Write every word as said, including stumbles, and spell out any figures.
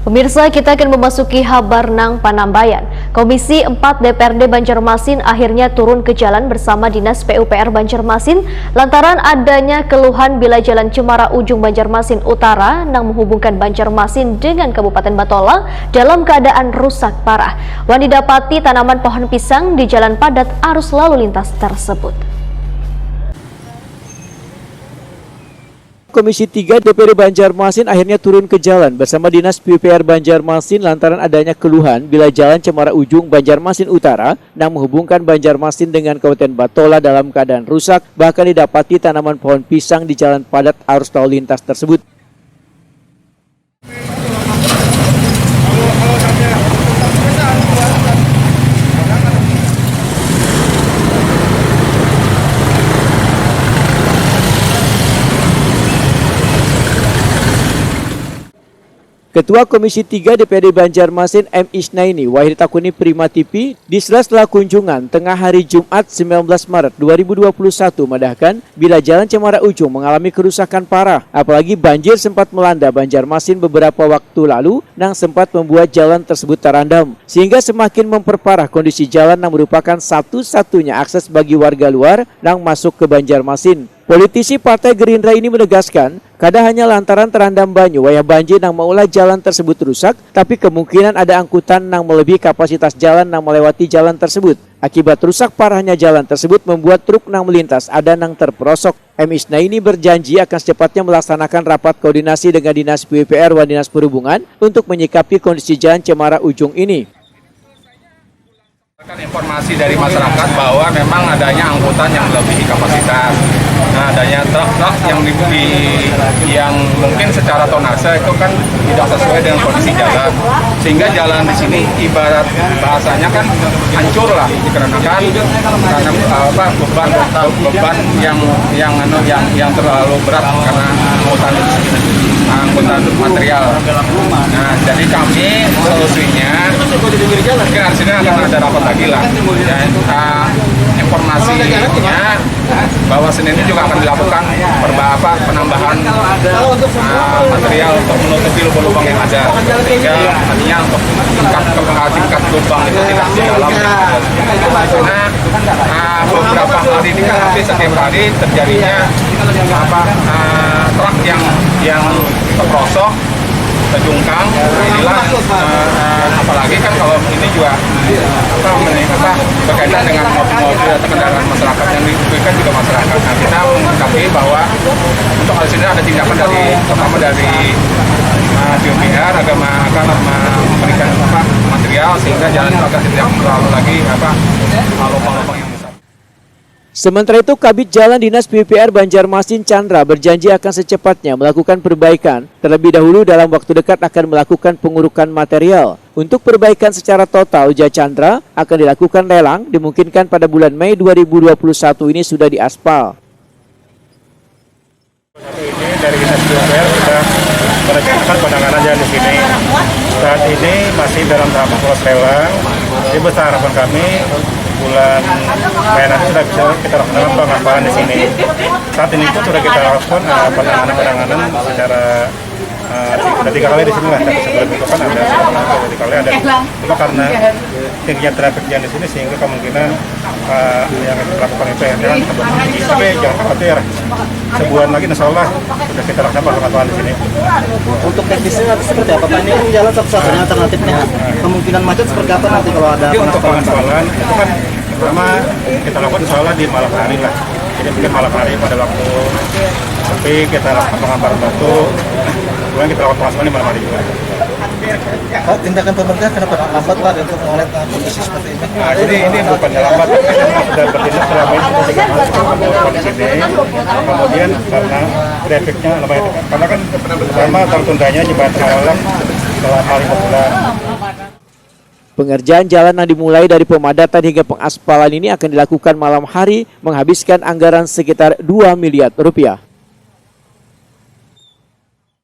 Pemirsa, kita akan memasuki habar nang panambayan. Komisi empat D P R D Banjarmasin akhirnya turun ke jalan bersama Dinas P U P R Banjarmasin lantaran adanya keluhan bila jalan Cemara Ujung Banjarmasin Utara nang menghubungkan Banjarmasin dengan Kabupaten Batola dalam keadaan rusak parah. Wan didapati tanaman pohon pisang di jalan padat arus lalu lintas tersebut. Komisi tiga D P R D Banjarmasin akhirnya turun ke jalan bersama Dinas P U P R Banjarmasin lantaran adanya keluhan bila jalan Cemara Ujung Banjarmasin Utara nang menghubungkan Banjarmasin dengan Kabupaten Batola dalam keadaan rusak, bahkan didapati tanaman pohon pisang di jalan padat arus lalu lintas tersebut. Ketua Komisi tiga D P R D Banjarmasin M Isnaini wahid takuni Prima T V, Disra setelah kunjungan tengah hari Jumat sembilan belas Maret dua ribu dua puluh satu madahkan, bila jalan Cemara Ujung mengalami kerusakan parah, apalagi banjir sempat melanda Banjarmasin beberapa waktu lalu nang sempat membuat jalan tersebut terendam, sehingga semakin memperparah kondisi jalan yang merupakan satu-satunya akses bagi warga luar nang masuk ke Banjarmasin. Politisi Partai Gerindra ini menegaskan, kada hanya lantaran terendam banyu wayah banjir nang maulah jalan tersebut rusak, tapi kemungkinan ada angkutan nang melebihi kapasitas jalan nang melewati jalan tersebut. Akibat rusak parahnya jalan tersebut membuat truk nang melintas ada nang terperosok. M Isnaini berjanji akan secepatnya melaksanakan rapat koordinasi dengan Dinas P U P R wan Dinas Perhubungan untuk menyikapi kondisi jalan Cemara Ujung ini. Berdasarkan informasi dari masyarakat bahwa memang adanya angkutan yang melebihi kapasitas. Nah, adanya truk-truk yang di, di- yang mungkin secara tonase itu kan tidak sesuai dengan kondisi jalan, sehingga jalan di sini ibarat bahasanya kan hancur lah dikarenakan karena, eh, apa, beban beban yang yang anu yang yang terlalu berat karena angkutan angkutan material. Nah, jadi kami solusinya mungkin hari Senin akan ada rapat lagi lah. Dan, eh, informasinya bahwa Senin ini juga akan dilakukan perba apa penambahan, eh, material untuk menutupi lubang-lubang yang ada, sehingga artinya untuk tingkat tingkat lubang itu tidak di dalam. Karena, eh, beberapa hari ini kan hampir setiap hari terjadinya apa, eh, truk yang yang terperosok, terjungkang. Inilah, eh, eh, apalagi kan kalau ini juga apa, meni- apa berkaitan dengan mobil atau kendaraan masyarakat yang dirugikan juga masyarakat. Nah, kita menyikapi bahwa untuk hal ini ada tindakan dari pertama dari, eh, P U P R agama akan memberikan apa material sehingga jalan itu agar tidak terlalu lagi apa, eh, lubang-lubang yang besar. Sementara itu, Kabid Jalan Dinas P U P R Banjarmasin Chandra berjanji akan secepatnya melakukan perbaikan. Terlebih dahulu dalam waktu dekat akan melakukan pengurukan material. Untuk perbaikan secara total, ujar Chandra, akan dilakukan lelang, dimungkinkan pada bulan Mei dua ribu dua puluh satu ini sudah diaspal. Satu ini dari Dinas P U P R sudah merencanakan penanganan jalan di sini. Saat ini masih dalam tahap proses lelang. Jadi besar harapan kami bulan Mei nanti sudah bisa kita lakukan pengaspalan di sini. Saat ini pun sudah kita lakukan, eh, penanganan-penanganan secara, eh, ada tiga kali di sini lah. Sebelum itu kan ada, ada tiga kali ada. Cuma karena tingginya traffic jam di sini sehingga kemungkinan, eh, yang melakukan itu ya, jangan, tapi jangan khawatir. Sebulan lagi insya Allah sudah kita lakukan pengaspalan di sini. Untuk teknisnya nanti seperti apa, Pak? Ini kan jalan satu-satunya alternatifnya. Kemungkinan macet seperti apa nanti kalau ada pengaspalan? Pengaspalan itu kan pertama kita lakukan insya Allah di malam hari lah. Jadi mungkin malam hari pada waktu sepi kita lakukan penghamparan batu, kemudian kita lakukan pengaspalan di malam hari juga. Pak, tindakan pemerintah kenapa lambat, Pak, untuk melihat, uh, kondisi seperti ini? Nah, jadi ini bukannya lambat, kita sudah bertindak selama ini, kita sudah masuk ke kondisi ini. Kemudian karena trafficnya lumayan dekat. Karena kan pertama tertundanya jembatan Awalan selama lima bulan. Pengerjaan jalan yang dimulai dari pemadatan hingga pengaspalan ini akan dilakukan malam hari, menghabiskan anggaran sekitar dua miliar rupiah.